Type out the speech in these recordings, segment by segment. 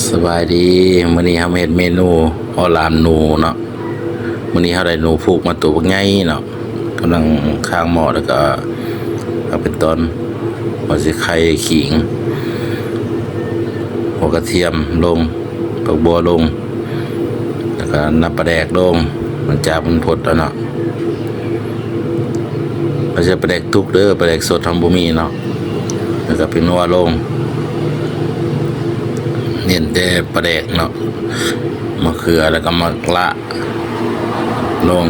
ສະບາຍດີ ມື້ນີ້ເຮົາມາເຮັດເມນູ ເອົາລາມໜູເນາະ. ມື້ນີ້ເຮົາໄດ້ໜູພຸກມາໂຕບັກໃຫຍ່ເນາະ ກຳລັງຄາງໝໍ້ ແລ້ວກໍເອົາເປັນຕອນ ເຮົາຊິໄຂ່ຂີງ ຫົວກະທຽມລົງ ຜັກບົວລົງ ແລ້ວກໍນ້ຳປາແດກລົງ ຫຼັງຈາກມັນພົດແລ້ວເນາະ. ເຮົາໃຊ້ປາແດກຕຸກເດີ ປາແດກສົດເຮົາບໍ່ມີເນາະ. ແລ້ວກໍເປັນນົວລົງ ເນັ້ນແຕ່ປາແດກເນາະ ມະເຂືອ ແລ້ວກໍໝາກລະລົງ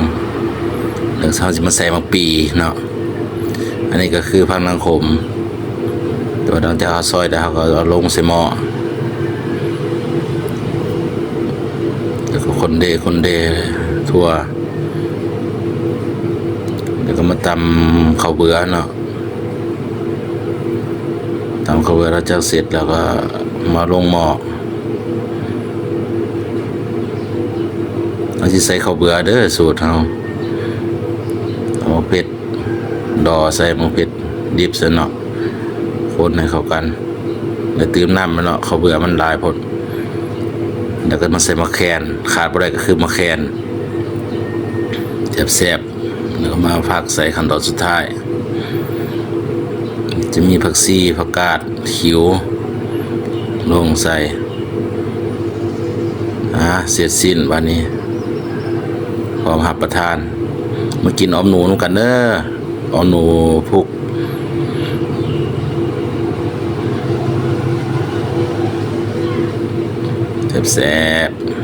ແລ້ວເຮົາຊິມາໃສ່ໝາກປີເນາະ. ອັນນີ້ກໍຄືຜັກນາງຂົມ ແຕ່ວ່າຫຼັງຈາກເຮົາຊອຍແລ້ວ ເຮົາກໍເອົາລົງໃສ່ໝໍ້ ແລ້ວກໍຄົນເດ ຄົນເດທົ່ວ ແລ້ວກໍມາຕຳເຂົ້າເບືອເນາະ ຕຳເຂົ້າເບືອ ຫຼັງຈາກເສັດແລ້ວກໍມາລົງໝໍ້. ເຮົາຊິໃສ່ເຂົ້າເບືອເດີ ສູດເຮົາ ເອົາໝາກເຜັດດໍໃສ່ ໝາກເຜັດດິບໃສ່ເນາະ ຄົນໃຫ້ເຂົ້າກັນ ແລ້ວຕື່ມນ້ຳມັນເນາະ ເຂົ້າເບືອມັນຫຼາຍໂພດ. ແລ້ວກໍມາໃສ່ໝາກແຄນ ຂາດບໍ່ໄດ້ກໍຄືໝາກແຄນ ແຊບໆ. ແລ້ວກໍມາຜັກໃສ່ຂັ້ນຕອນສຸດທ້າຍ ຈະມີຜັກຊີ ຜັກກາດຂິວລົງໃສ່ ອາ ເສັດສິ້ນບາດນີ້ ພ້ອມຮັບປະທານ. ມາກິນອອມໜູນຳກັນເດີ ອອມໜູພຸກ ແຊບໆ.